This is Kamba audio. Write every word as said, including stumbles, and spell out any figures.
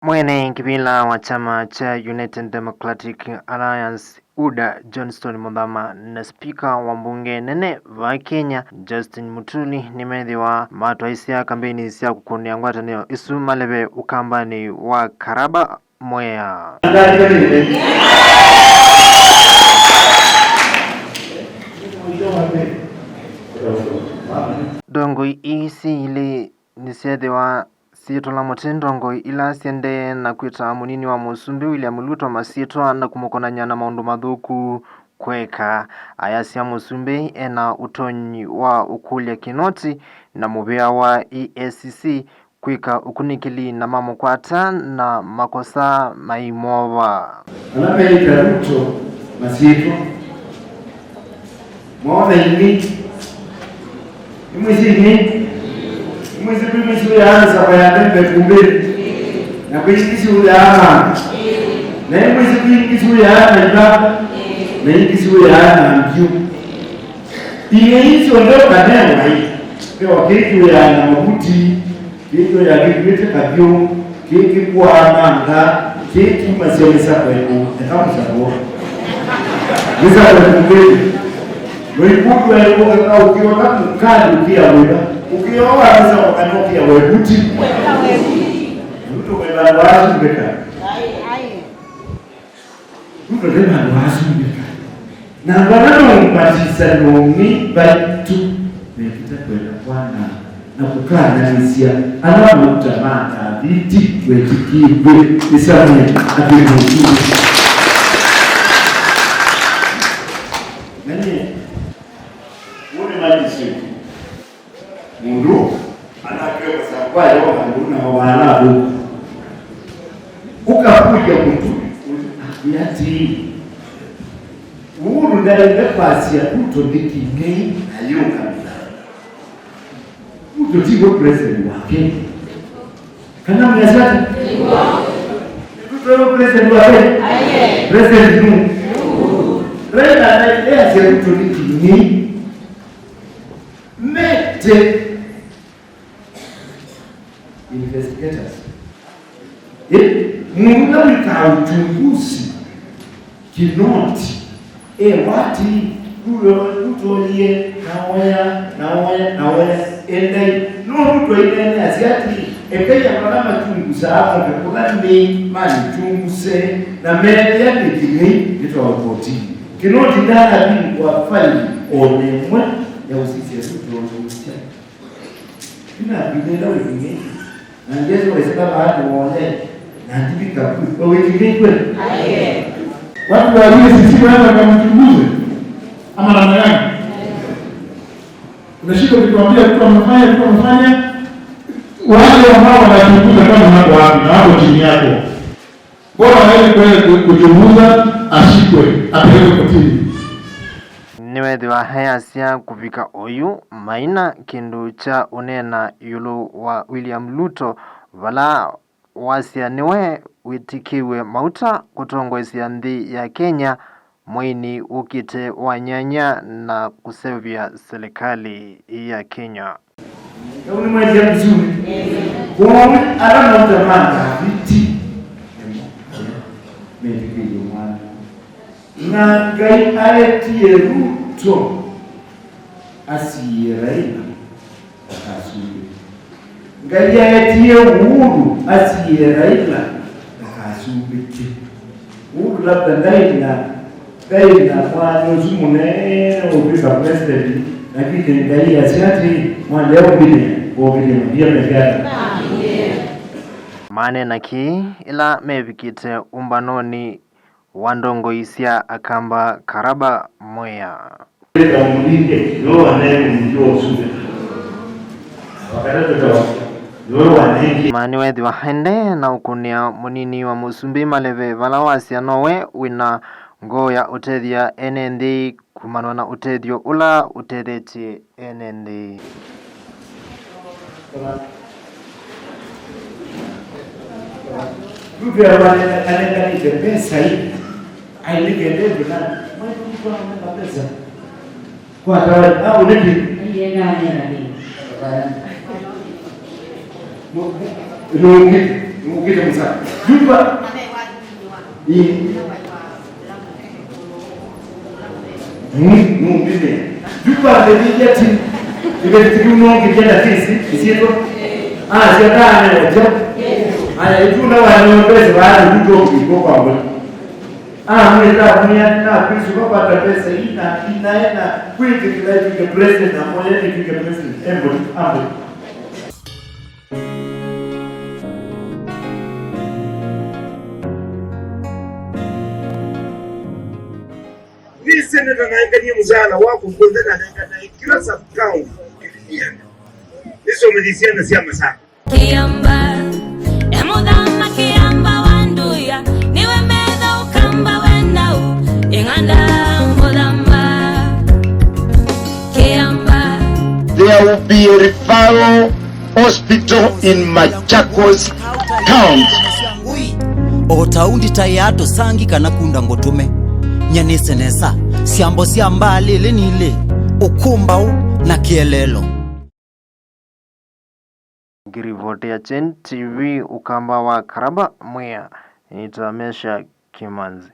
Mwene kĩvĩla wa kyama kya United Democratic Alliance, UDA, Johnston Muthama, na spika wa mbunge nene vaa Kenya, Justin Muturi, nĩmethĩwa matwaĩsya kambeini sya kũkũnĩa ngwatanĩo ĩsu maleve ũkambanĩ wa Karaba, Mwea. Ndongoi ii syĩ ilĩ nĩsyethĩwa syĩtũla mũtĩ ndongoi ila syendee na kwĩta mũnini wa mũsumbĩ William Ruto masyĩtwa na kũmũkonany'a na maũndũ mathũku kweka. Ayasya mũsumbĩ ena ũtonyi wa ũkũlya Kinoti na mũvĩa wa E A C C kwĩka ũkunĩkĩli na mamũkwata na makosa maimwova. Ala meĩta Ruto masyĩtwa. Mwaona ingĩ? Nĩmwĩsĩ ingĩ? Nĩmwĩsĩ kwĩ mĩsĩ ũyaa mĩsako ya mbembe kumbĩnĩ? Na kwĩ ingĩ syũyaa manga? Na nĩmwĩsĩ kwĩ ingĩ syũyaa na ibaba? Na ingĩ syũyaa na mbiũ? Ing'ei syonthe ũkanewa ĩ, ve wa kĩĩ kĩũyaa na mavuti, kĩĩ kĩũyaa kĩkuĩte kavyũ, kĩĩ kĩkuaa manga, kĩĩ kyumasya mĩsako ĩkũ, eka mũsako. Mĩsako ĩkũ mbĩnĩ. Lũikundwa ĩkũ eka ũkĩona mũkali ũkĩa wĩva. Ũkĩoa mĩsako kana ũkĩa wevuti. Ruto ve vandũ waasumbĩka. Ruto ve vandũ waasumbĩka. Na andũ ala meũmbatisa nũmĩ vaitũ mekĩte kwenda kwana na kũkananĩsya ala mauta ma Ndaviti wetĩkĩw'e ĩsamũ atĩ mũsumbĩ. Na nyie, ũũ nĩ magistrate. Mũndũ anakĩwe kũsakwa yo vandũ na waala athũku. Ũkakũlya mũndũ, ũyũ akwĩa atĩĩ, Uhuru ndaĩle kwasya Ruto nĩ kĩng'ei na ayĩũngamĩla. Ruto tiwe president wa Kenya. Kana mnasema? Ruto nĩ president wa Kenya? President nũ? Raila ndaĩle asya Ruto nĩ kĩng'ei. Mete investigators. Eh, mũndũ ũla wĩkaa uchunguzi Kinoti, eh, wati, ũtolie, na oya, na oya, na oya, endai. No Ruto ainene asya ati, ekai andũ ala machungusaa moke kũla nĩ, manichunguse, na methĩa nĩ kĩng'ei, nĩtwawe kotini. Kinoti ndanavingwa faili o na ĩmwe ya ũsisya Ruto. Ĩna mbinĩ ĩla wĩkinyĩte, na Njesũ waisĩla vaatĩ wone, na ndivika kũ, we wĩkinyĩtwe. Watu wa E A C C wanataka mchunguze ama namna gani? Unashinda ukituambia mtu amefanya, mtu amefanya, wale ambao wanachunguza kama wako wapi na wako chini yako. Bora aende kwenye ku-, kuchunguza, ashikwe, apelekwe kotini. Nĩwethĩwa ayasya kũvika oyu maina kĩndũ kya ũneena ĩũlũ wa William Ruto, vala wasya nĩwe wĩtĩkĩw'e mauta kũtongoesya nthĩ ya Kenya mweinĩ ũkĩte wa nyanya na kũseũvya silikalĩ ya Kenya. Kau nĩmwaĩlya vizuri? Kwoou ala mauta ma Ndaviti nĩmo ala metĩkĩlye mwana. Na Ngai aetie Ruto asiĩe Raila ndakasumbĩke. Ngai aetie Uhuru asiĩe Raila ndakasumbĩke. Uhuru labda ndaĩ na Ndaĩ na mwanya ũsu mũnene ũtw'ĩka president, lakini Ngai asya atĩ, "Mwaendeea ũmbinĩa, ũmbinĩa mathia meke ata?" Maneena kĩĩ ĩla mevikĩte ũmbanonĩ wa ndongoi sya Akamba Karaba Mwea. Ĩka mũlinge, nĩwe wanengie mũingĩ wa ũsumbĩ. Wakatatũ ta, nĩwe wanengie. Ma nĩwethĩwa aendee na ũkũnĩa mũnini wa mũsumbĩ maleve vala wasya nowe wĩna ngoo ya ũtethya ene nthĩ kumanwa na ũtethyo ũla ũtethetye ene nthĩ. Ruto anenganĩte mbesa ii, ailĩke ndevu na mwenye mtu anenga pesa. Kwa tawali, ah, uleke. Alienda anena nini? Mu-, mu-, nungi. Nũkĩte mũsa. Jumba. Ĩĩ. Nũ, nũmbĩthĩa. Jumba ndĩthĩthya ti. Ĩkĩtĩkĩu nũngĩthya na fisi, ĩsyĩtwa. Asya ndaanewa kya. Aya, ĩtunda wa nĩwe mbesa baada kutoka kwa mbona. Ah, mwĩta mwĩa na kwĩsũka kwata mbesa ii na ii naĩ na kwĩtĩkĩla ĩtw'ĩke president na moya ĩtw'ĩke president. Emboni, amboni. Nĩ seneta naenganie mũsaala wakwa kw'onthe na nenganae kĩla sub county kĩviliana. Nĩsomethye syana sya masaa. Kĩamba, e mũthama Kĩamba wa Nduya, nĩwe metha ũkamba we nau, ĩng'anda mũthama. Kĩamba. There will be a referral hospital in Machakos County. O ta ũu nditaĩa tũsangi kana kunda ngũtũme. Nyanĩse nesa, syambo sya mbaalĩlĩ nilĩ, ũkũmbaũ na kĩeleelo. Ngĩrivotĩa Kyeni T V ũkamba wa Karaba Mwea, nĩtawa Mesha Kĩmanzi.